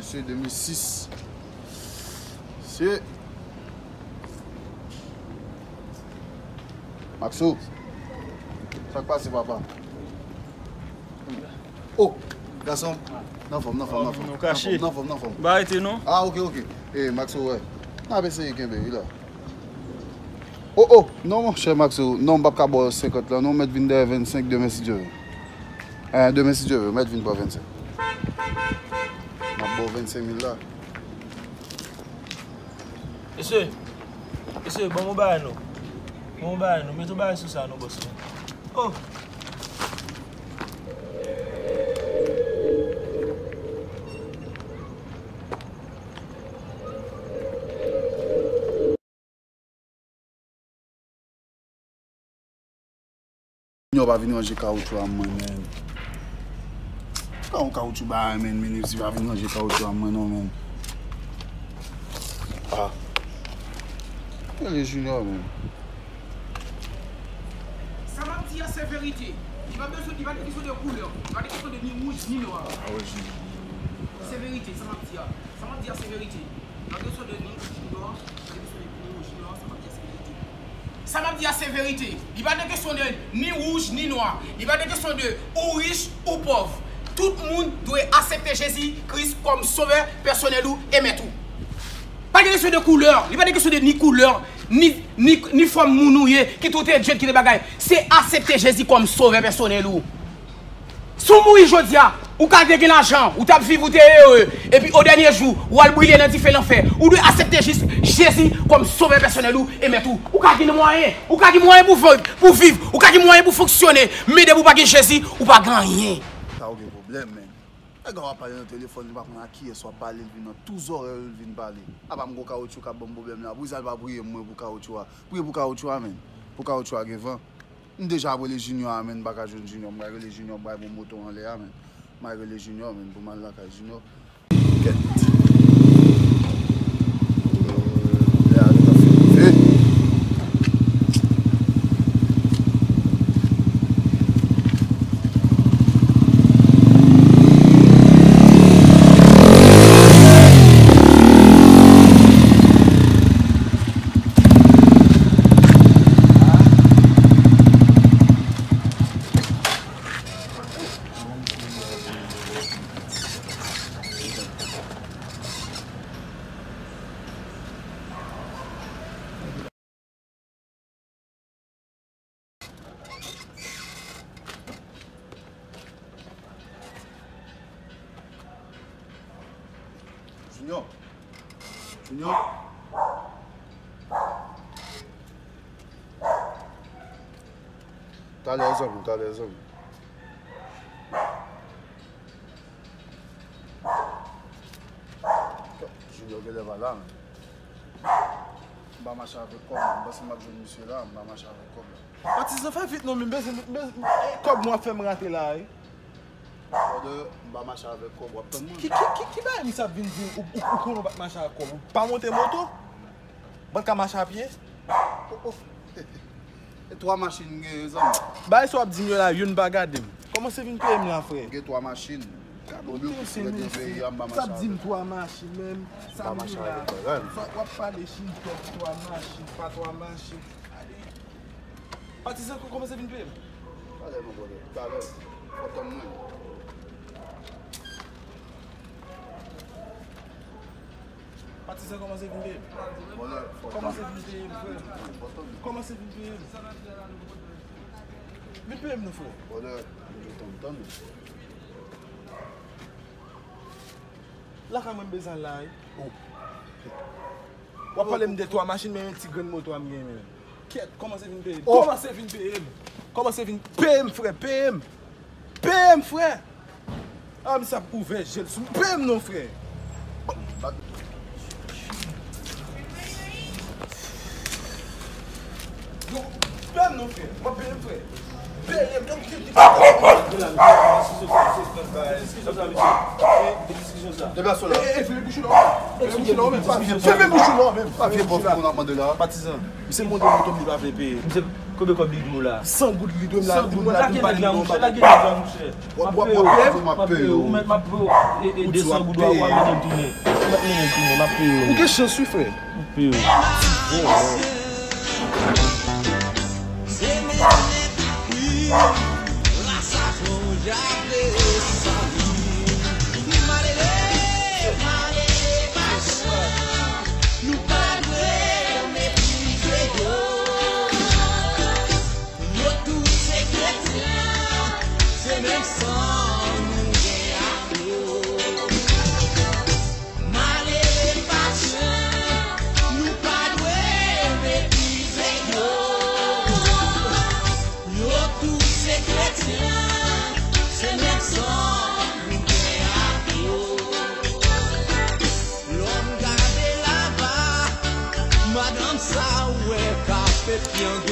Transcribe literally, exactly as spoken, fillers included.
Se de mil sis. Se Maxo. Sa k pase, papa? Oh, gason. Nan fòm, nan fòm, nan fòm. Nou kache. Nan fòm, nan fòm, nan fòm. Ba rete non. Ah, ok, ok. Eh, Maxo, wè. N ap eseye kenbe, wi la. Oh, oh, non, monchè Maxo, non, m p ap ka ba w senkant lan, non, mèt vin dèyè vennsenk demen si Dye vle. Eh, demen si Dye vle, mèt vin pran vennsenk. M ap ba w vennsenk mil la. Mesye, mesye, ban m yon bagay non. Ban m yon bagay non. Mete yon bagay sou sa non, bòs mwen. Oh! Junior pa vin ranje kawoutchou a mwen, menn. Pa yon kawoutchou bagay, menn, menn, si pa vin ranje kawoutchou a mwen, non, menn. Ah. Rele Junior, menn. Sa m ap di a, se verite. Li pa bezwen, li pa de kesyon de koulè. Li pa de kesyon de ni wouj, ni nwa. Ah, wè, Junior. Se verite, sa m ap di a. Sa m ap di a, se verite. Li pa de kesyon de ni wouj, ni nwa. Li pa de kesyon de ni wouj, ni nwa. Sa m ap di a, se verite. Sa m ap di a, se verite. Li pa de kesyon de ni wouj, ni nwa. Li pa de kesyon de ou rich, ou pòv. Tout moun dwe aksepte Jezi Kris kòm sovè pèsonèl ou e mèt ou. Pa gen kesyon de koulè. Li pa de kesyon de ni koulè, ni, ni, ni fòm moun ou ye, ki tout e djèt, ki de bagay. Se aksepte Jezi kòm sovè pèsonèl ou. Si w mouri jodi a, ou ka te gen lajan, ou t ap viv, ou te ere, epi o dènye jou, w al brile nan dife lanfè. Ou dwe aksepte jis Jezi kòm sovè pèsonèl ou e mèt ou. Ou ka gen mwayen, ou ka gen mwayen pou viv, pou viv, ou ka gen mwayen pou fonksyone, men depi w pa gen Jezi, ou pa gen anyen. Sa w gen pwoblèm, menn. Nèg la w ap pale nan telefòn, li pa konn a kiyès w ap pale, l vin nan tou zòrèy ou, l vin pale. Apa m gon kawotchou k ap ban m pwoblèm la. Poukisa l pa priye mwen pou kawotchou a? Priye pou kawotchou a, menn. Pou kawotchou a gen van. M deja ap rele Junior a, menn, m pa ka jwenn Junior. M pral rele Junior, m pral pran moto anlè a, menn. M pral rele Junior, menn, pou m al lakay Junior. Kèt. Lè a gentan fin rive. Junior. Junior. Talè, zanmi, talè, zanmi. Junior genlè pa la, menn. M pa mache avèk kòb la. M panse m ap jwenn misye la, m pa mache avèk kòb la. Patizan, fè vit non, men m bezwen, m bezwen, e kòb mwen ap fè m rate la, wi. Brother, m pa mache avèk kòb, w ap tann mwen. Ki, ki, ki, ki bagay misye ap vin di m, ou, ou, ou konnen w pa t mache avèk kòb, ou pa monte moto? Mwen ka mache a pye? Oh, oh. E twa machin m genyen, zanmi. Bagay sa w ap di m yo la, youn pa gade m. Kòmanse vin peye m la, frè. M gen twa machin. Gade m te se mesye. Sa ap di m twa machin, menm. Sa m la. W ap pale chin tòp, twa machin, pa twa machin. Gade. Patizan, kòmanse vin peye m. Talè, mon brother. Talè. Fò tann mwen. Patizan, kòmanse vin peye m. Kòmanse vin peye m, frè. Kòmanse vin peye m. Vin peye m non, frè. Lakay mwen m bezwen al la, wi. W ap pale m de twa machin, men yon ti grenn moto a m genyen, men. Kèt, kòmanse vin peye m. Kòmanse vin peye m. Kòmanse vin peye m, frè, peye m. Peye m, frè. Ah, misye ap ouvè je l sou m. Peye m non, frè. Peye m non, frè. W ap peye m, frè. Peye m. Deplase w la. Fèmen bouch ou la, menm. Pa fè bòf pou n ap mande la. Patizan. Misye monte moto m, li pa vle peye. Misye Konbyen kòb li dwe w la? San goud li dwe m la. San goud, lage nèg la, monchè, lage nèg la, monchè. M ap peye w, m ap peye w, m ap peye w. Ou mèt m ap peye w. E, e, desan goud ou a, ou ap mennen l tounen. Ou mèt mennen l tounen, m ap peye w. Ou gen chans wi, frè. M ap peye w. Yo tout se kretyen, se menm san nou gen ak yo. Malere machan, nou pa dwe meprize yo. Yo tout se kretyen, se menm san nou gen ak yo. Lè m gade laba, madanm sa ou wè ka fè pyange.